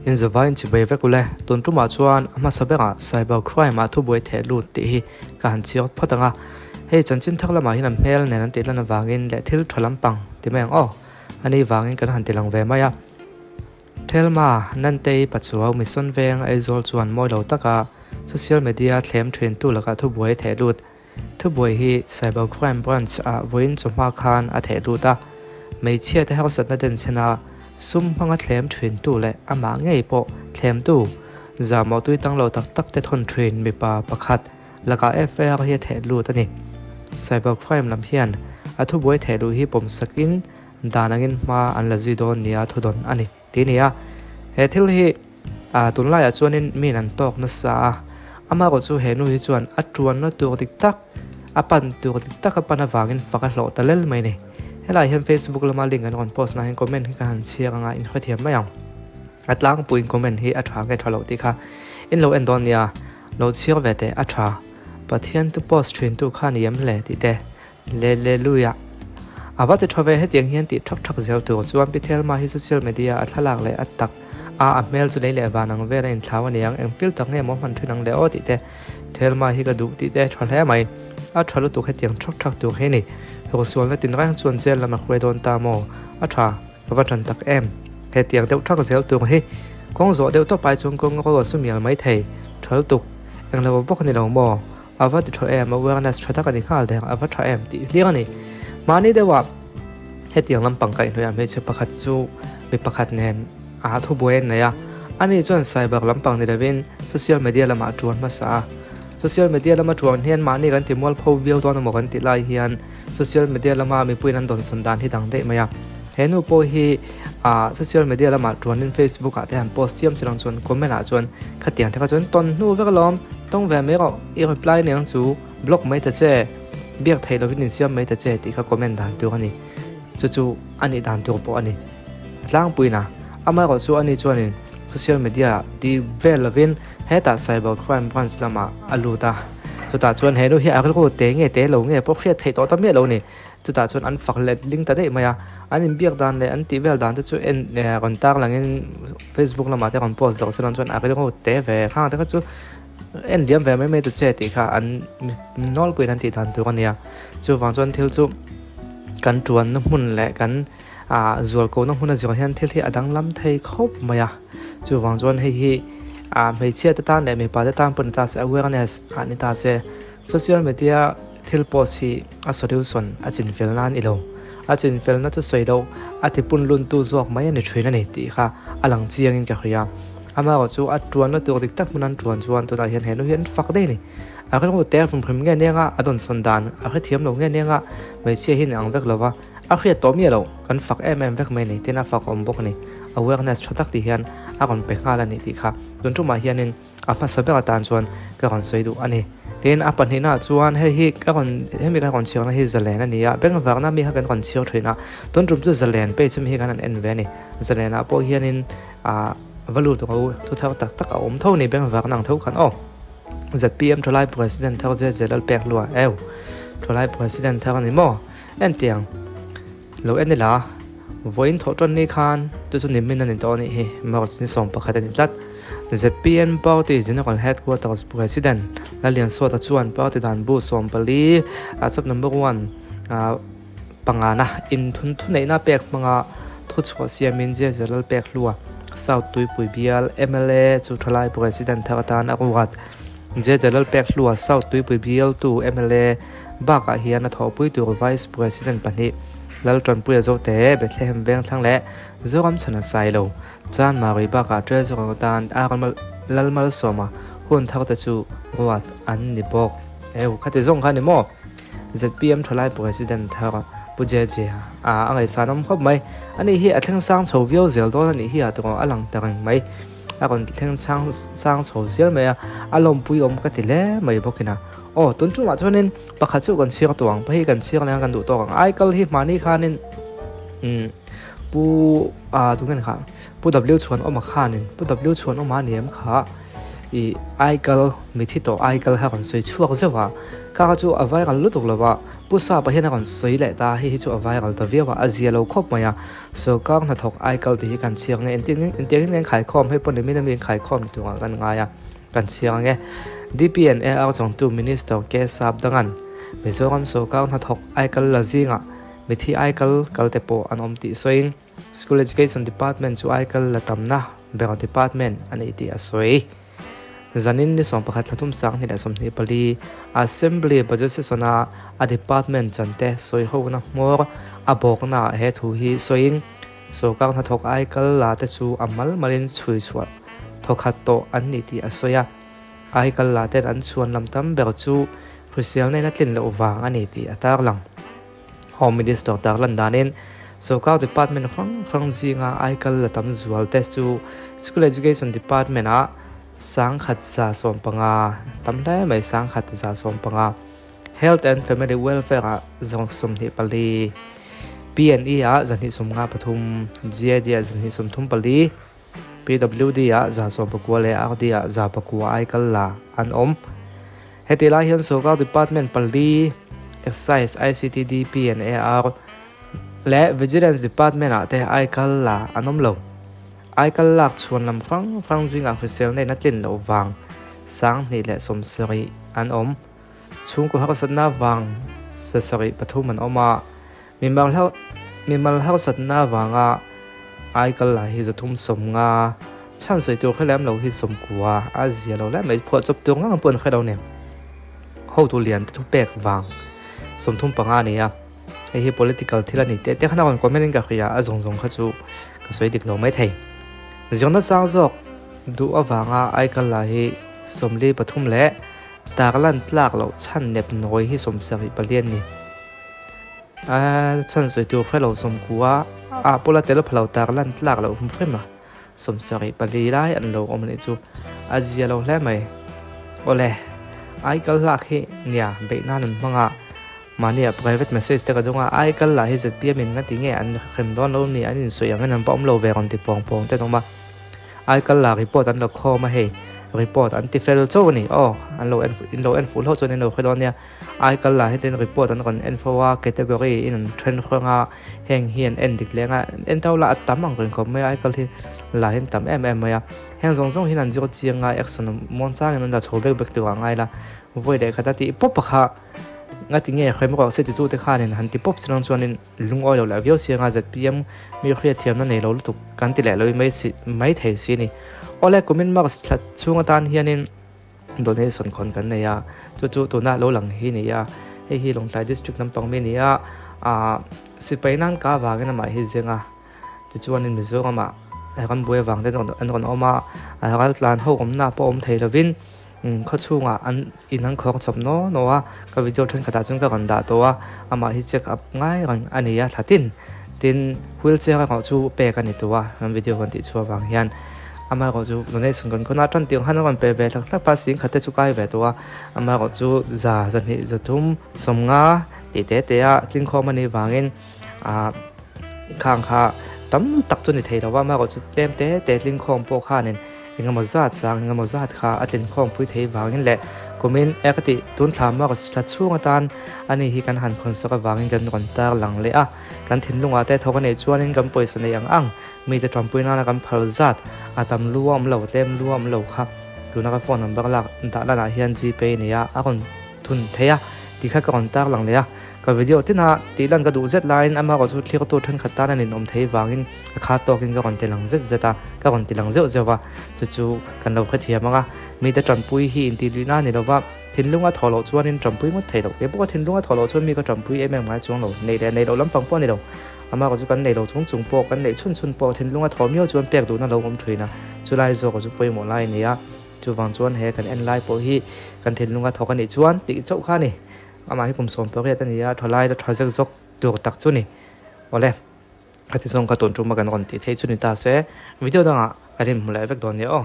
Inzavain chibai vek ule, tun tumah chuan a hmasa berah cyber crime ah thubuai theh lut tih hi ka han chhiar phawt ang a. Hei chanchin thar lamah hian an hmel nen an tih lan avangin leh thil tha lampang ti mai ang aw, a ni vangin kan han ti lang ve mai a. Thelma, Nantei, Pachuau, Mission Veng, Aizawl chuan mawi lo taka social media thlem thintu lakah thubuai theh lut. Thubuai hi Cyber Crime Branch ah vawiin chawhma khan a theh lut a, hmeichhia te harsatna denchhen a sum hmanga thlem thintu leh amah ngei pawh thlemtu zahmawh tui tang lo tak tak te thawn thin mipa pakhat lakah FIR hi a theh lut a ni. Cyber Crime lam hian a thubuai theh luh hi pawmsakin dan angin hma an la zui dawn nia thudawn a ni. Ti nia, he thil hi tunlaiah chuanin miin an tawk nasa a, amaherawh chu he nu hi chuan a tuanna tur dik tak, a pan tur dik tak a pan avangin fak a hlawh ta lel mai a ni. Helaiah hian Facebook lama link an rawn post na hian comment hi ka han chhiar anga in hrethiam mai ang. A tlangpuiin comment hi a tha nge tha loh tih kha in lo en dawn nia, lo chhiar ve teh a tha. Pathian tu post thintu kha ni em le tih te Leleluia. A va ti tha ve hetiang hian tih thak thak zel tur chuan Pi Thelma hi social media a thlalak leh a tak a a hmel chu lei leh van ang vel a inthlau a niang eng fil tak nge maw hman thin ang le aw tih te Thelma hi ka duh tih te tha hle mai. A tha lutuk hetiang thak thak tur hi ni. Rusualna tinreng chuan jail lam a hruai dawn ta maw? A tha. Ka va tan tak em? Hetiang deuh thak zel tur hi kawng zawh deuh tawp ai chuan kawng a su mial mai thei. Tha lutuk. Englo bawk a ni lo maw? A va ti tha em? Awareness tha tak a ni nghal der, a va tha em tih hliang a ni. Mahni deuhah hetiang lampang kaihhnawih ah hmeichhe pakhat chu mi pakhat nen a thubuai a nei a, ani chuan cyber lampang ni lovin social media lamah a tuan hmasa a. Social media lama tuan hian mahni kan ti mualpho viau dawn emaw kan tih lai hian social media lama mipuiin an dawnsawn dan hi dang daih mai a. He nu pawh hi ah social media lamah tuanin Facebook ah te han post chiam chiang chuan comment ah chuan khatiang te kha chuan tawn hnu vek alawm tawng ve mai rawh i reply aniang chu block mai ta che biak theih lovin insiam mai ta che tih kha comment dan tur a ni chu chu a nih dan tur pawh a ni a tlangpuiin a amaherawh chu ani chuanin social media ah ti vel lovin hetah cyber crime branch lamah a lut a chutah chuan he nu hi a rilru te nge te lo nge pawh hriat theih tawh ta miah lo a ni. Chutah chuan an fak let ling ta daih mai a, an inbiak dan leh an tih vel dan te chu en rawn tar langin Facebook lamah te rawn post zawk se lang chuan a rilru te ve khang te kha chu en liam ve mai mai ta che tih kha an nawlpuiin an tih dan tur a nia. Chuvang chuan thil chu kan tuanna hmun leh kan ah zualkohna hmun a zirah hian thil hi a danglam thei khawp mai a, chuvang chuan hei hi ah hmeichhia te tan leh mipa te tan pawh ni ta se awareness ah ni ta se social media Thil post hi a solution a chinfel nan i lo. A chinfelna chu sawi loh a tipunluntu zawk mai a ni thin a ni tih kha a lang chiangin ka hria. Amaherawh chu a tuanna tur dik tak hmun an tuan chuan tunah hian he nu hi an fak daih a ni. A rilru te a fumhrim nge nia nga a dawnsawn dan a hrethiam lo nge nia nga hmeichhia hi an ang vek lo va, a hriat tawh miah loh kan fak em em vek mai a ni tin a fak awm bawk a ni. Awareness tha tak tih hian a rawn pe nghal a ni tih kha tun tumah hianin A hmasa ber atan chuan ka rawn sawi duh a ni. Tin, a pahnihnaah chuan hei hi ka rawn hemi ka rawn chhiarna hi zalen a ni a, bengvarna mi kha kan rawn chhiar thin a, tun tum chu zalen page ami hi kan han en ve a ni. Zalenah pawh hianin ah va lut ro thu thar tak tak a awm tho a ni bengvarna ang tho khan aw. ZPM Thalai President thar JJ Lalpekhlua eu Thalai President thar a ni maw? Entiang. Lo en ila, vawiin thawh tan ni khan chu chu nimin a ni tawh a nih hi, March ni 11 a ni tlat. ZPM Party General Headquarters President Lalliansuata chuan party dan bu 14 a chap number one pangana inthun thuneihna pek hmanga thuchhuah siamin JJ Lalpekhlua South Tuipui bial mla chu thalai President thar atan a ruat. JJ Lalpekhlua South Tuipui bialtu mla Bakah hian a thawhpui tur Vice President pahnih Laltanpuia Zote, Bethlehem Vengthlang leh Zoram chhan a sai lo. Chan Mari bakah Treasurer atan Lalmalsawma hun thar te chu ruat an ni bawk. Eu, khati zawng kha ni maw? ZPM Thalai President thar Pu JJ a a ngaihsan awm khawp mai. Ani hi a thleng sang chho viau zel dawn a nih hi a tawng a lang ta reng mai. A rawn thleng chang sang chho zel mai a, a lawmpui awm ka ti hle mai bawkin a. Aw, tun tumah chuanin pakhat chu kan chhiar tawh ang, pahnih kan chhiar leh ang kan duh tawk ang. Aikal hi hmani khanin umm Pu ah tunge ni kha Pu W Chhuanawma khanin Pu W Chhuanawma a ni em kha ih aikal mithi tawh aikal kha rawn sawi chhuak zeuh a, kha kha chu a viral lutuk lo va. Pu Sapa hian a rawn sawi leh ta, hei hi chu a viral ta viau a, a zia lo khawp mai a, sorkar hnathawk aikal tih hi kan chhiar nge, engtin engtiangin nge an khaikhawm, hei pawh nimin ami an khaikhawm ni turah kan ngai a, kan chhiar ang e. DPNAR chawngtu Minister K Sap Dangan, Mizoram sorkar hnathawk aikal la zingah mithi aikal kal te pawh an awm tih sawiin, School Education Department chu aikal la tamna ber department a ni tih a sawi. Zanin ni 11 thla thum 2024 Assembly Budget Session-a a department chante sawihona hmawr a bawknaah he thu hi sawiin sorkar hnathawk aikal la te chu a mal malin chhui chhuah thawkhat tawh an ni tih a sawi a. Aikal la ten an chhuan lam tam ber chu hriselna in a tlin loh vang a ni tih a tarlang. Home Minister tarlan danin sorkar department hrang hrang zinga aikal la tam zual te chu School Education Department ah 1,150 tam hle mai 1,150, Health and Family Welfare ah 24, PNE ah 253, GAD ah 234, PWD ah 119 leh RD ah 109 aikal la an awm. Hetih lai hian sorkar department pali, Excise, ICT, DP and AR, leh Vigilance Department ah te aikal la an awm lo. Aikal lak chhuan lam hrang hrang zingah hrisel neihna tlin loh vang 2070 an awm. Chhungkaw harsatna vang 73 an awm a, Mimal harsatna avanga aikal lah hi 350 chhan sawi tur hre lem lo hi 90 a zia lo lai mai phuah chawp tur ngang pawh an hre lo nen hotu lian te thu pek vang 35 a ni a, hei hi political thil a ni teh te khan a rawn comment in ka hria a zawng zawng kha chu ka sawi dik lo mai thei. Zirna sang zawk duh avanga aikal lah hi 43 leh tarlan tlak loh chhan nep nawi hi 74 an ni. A chhan sawi tur hre lo 90 ah pawla tel pha lo tak lan tlak loh hum hrim a, 74 lai an lo awm a nih chu a zia lo hle mai. Awle, aikal hlak hi nia beih nan an hmang a, mahnia private message te ka dawng a, aikal lah hi zpm in ngati nge an hrem dawn lo ni an insawi angin an va awm lo ve rawn ti pawng pawng te an awm a. Aikal la report an la khawm a hei, report an ti fel chauh a ni aw, an lo en in lo en fuh hlauh chuan in lo hre dawn nia. Aikal lah hian report an rawn en fo a, category in an then hrang a, heng hi an en dik leng a, en tau lah a tam ang reng khawp mai a, aikal hi lah hian tam em em mai a, heng zawng zawng hian an zir chiang a, action muang changin an la chho bek bek tur ah ngai la, vawi leh khat a tih pawp a kha ngati nge hrem rawh se titute khanin han ti pawp chiang chuanin lungawi lo leh viau siang a, zpm mi hriatthiamna nei lo lutuk kan ti leh lo mai si mai thei si a ni. Awle kumin marks thla chhung atan hianin. Donation khawn kan nei a, chu chu tuna lo lang hi a ni a, hei hi Lawngtlai District lampang mi a ni a, ah sipai nan ka avangin amah hi zeng a, tichuanin Mizoramah rambuai avang te an rawn awm a, raltlan ho awmna pawh awm thei lovin khaw chhungah an in an khawng chawp naw naw a, ka video thenkhatah chuan ka rawn dah tawh a, amah hi check up ngai reng a ni a thla tin, tin wheelchair erawh chu pek a ni tawh a, kan video kan tih chhuah avang hian. Amaherawhchu donation kan khawn a, tan tirh khan a rawn pe ve hlak hlak a, singkhat te chu kai ve tawh a, amaherawhchu za zahnih zathum 50 tih te te a tlingkhawm a nih vangin ah khang kha tam tak chu ni thei lo va, amaherawhchu tlem te te tlingkhawm pawh khanin engemaw zat sang engemaw zat kha a tlinkhawm pui thei vangin leh kumin e ka tih tun thla march thla chhung atan ani hi kan han khawn sak avangin kan rawn tar lang leh a, kan thinlungah te thawk a neih chuanin kan pawisa neih ang ang. Mite tanpui nana kan phal zat a tam lu a awm lo, tlem lu a awm lo kha tuna ka phone number lak dah lanah hian gpay a nei a, a rawn thun thei a tih kha ka rawn tar lang leh a. Ka video tina tih lan ka duh zet laiin amaherawh chu thlir tur thenkhat tan a ninawm thei vangin ka kha tawkin ka rawn ti lang zet zet a, ka rawn ti lang zeuh zeuh a, chu chu kan lo hrethiam ang a. Mite tanpui hi intih luih na a ni lo va, thinlung a thawh loh chuanin tanpui ngawt thei loh. Kei pawh ka thinlung a thawh loh chuan mi ka tanpui em em ngai chuang lo, neih leh neih loh lampang pawh a ni lo. Amah chu kan nei lo chung chung pawh, kan neih chhun chhun pawh thinlung a thaw miau chuan pek duhna lo awm thin a, chulai zawk chu pawimawh lai a ni a, chuvang chuan he kan en lai pawh hi kan thinlung a thawk a nih chuan tih chauh kha a ni. Amah hi kum 18 a ni a, thalai la tha zek zawk tur tak chu ni. Awle, khati zawng kha tun tuma kan rawn tih theih chu ni ta se, video dangah kan inhmu leh vek dawn nia aw.